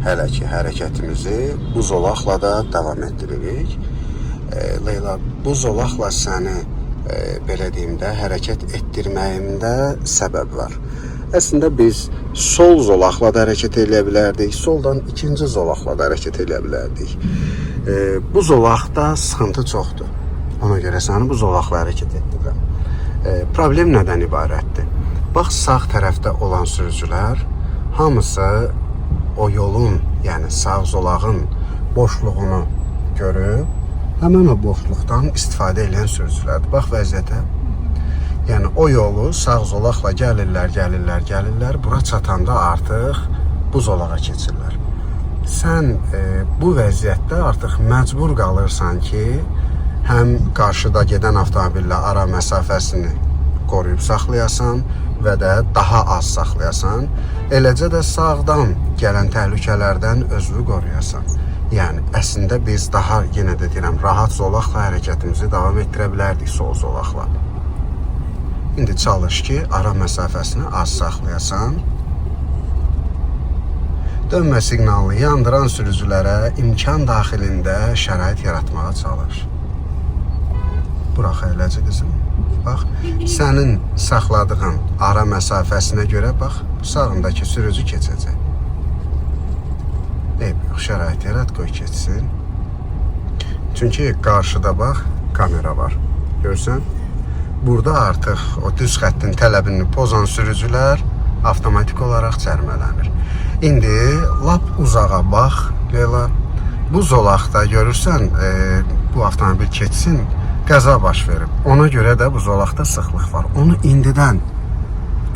Hələ ki hərəkətimizi bu zolaqla da davam etdiririk. Leyla, bu zolaqla səni belə deyim də hərəkət etdirməyimdə səbəb var. Əslində biz sol zolaqla da hərəkət eləyə bilərdik, soldan ikinci zolaqla da hərəkət eləyə bilərdik. Bu zolaqda sıxıntı çoxdur. Ona görə səni bu zolaqla hərəkət etdirirəm. Problem nədən ibarətdir? Bax, sağ tərəfdə olan sürücülər hamısı o yolun, yəni sağ zolağın boşluğunu görüb həmin o boşluqdan istifadə edən sürücülərdir. Bax vəziyyətə. Yəni o yolu sağ zolaqla gəlirlər, gəlirlər, gəlirlər. Bura çatanda artıq bu zolağa keçirlər. Sən bu vəziyyətdə artıq məcbur qalırsan ki, həm qarşıda gedən avtomobillə ara məsafəsini qoruyub saxlayasan və də daha az saxlayasan, eləcə də sağdan gələn təhlükələrdən özünü qoruyasan. Yəni əslində biz daha yenə də deyirəm, rahat zolaqla hərəkətimizi davam etdirə bilərdik, sol zolaqla. İndi çalış ki, ara məsafəsini az saxlayasan. Dönmə siqnalını yandıran sürücülərə imkan daxilində şərait yaratmağa çalış. Burax eləcə qızım. Bax, sənin saxladığın ara məsafəsinə görə bax, sağındakı sürücü keçəcək. Eyb yox, şərait yarat, qoy keçsin. Çünki qarşıda bax, kamera var. Görsən? Burada artıq o düz xəttin tələbini pozan sürücülər avtomatik olaraq cərimələnir. İndi lap uzağa bax, Leyla. Bu zolaqda görürsən, bu avtomobil keçsin, qəza baş verib. Ona görə də bu zolaqda sıxlıq var. Onu indidən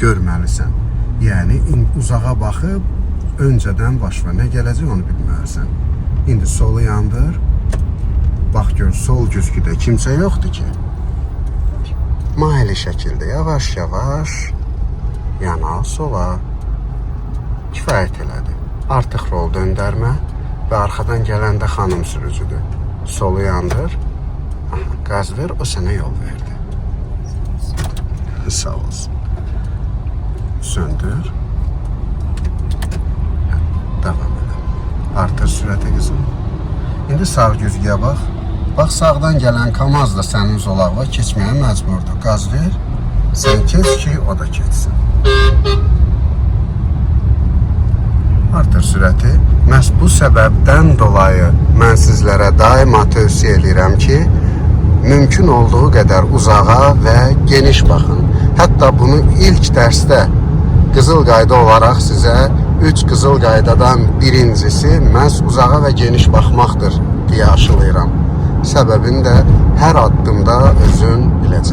görməlisən. Yəni uzağa baxıb öncədən başına nə gələcək onu bilməlisən. İndi solu yandır. Bax gör, sol güzgüdə kimsə yoxdur ki. Maili şəkildə yavaş-yavaş yanal sola. Kifayət elədi. Artıq rol döndərmə və arxadan gələn də xanım sürücüdür. Solu yandır. Aha, qaz ver, o sənə yol verdi. Sağ olsun. Söndür. Hə, davam elə. Artır sürəti qızım. İndi sağ güzgüyə bax. Bax, sağdan gələn KAMAZ da sənin zolağına keçməyə məcburdur. Qaz ver. Sən keç ki, o da keçsin. Artır sürəti. Məhz bu səbəbdən dolayı mən sizlərə daima tövsiyə eləyirəm ki, mümkün olduğu qədər uzağa və geniş baxın. Hətta bunu ilk dərsdə qızıl qayda olaraq sizə 3 qızıl qaydadan birincisi məhz uzağa və geniş baxmaqdır deyə aşılayıram. Səbəbini də hər addımda özün biləcəksən.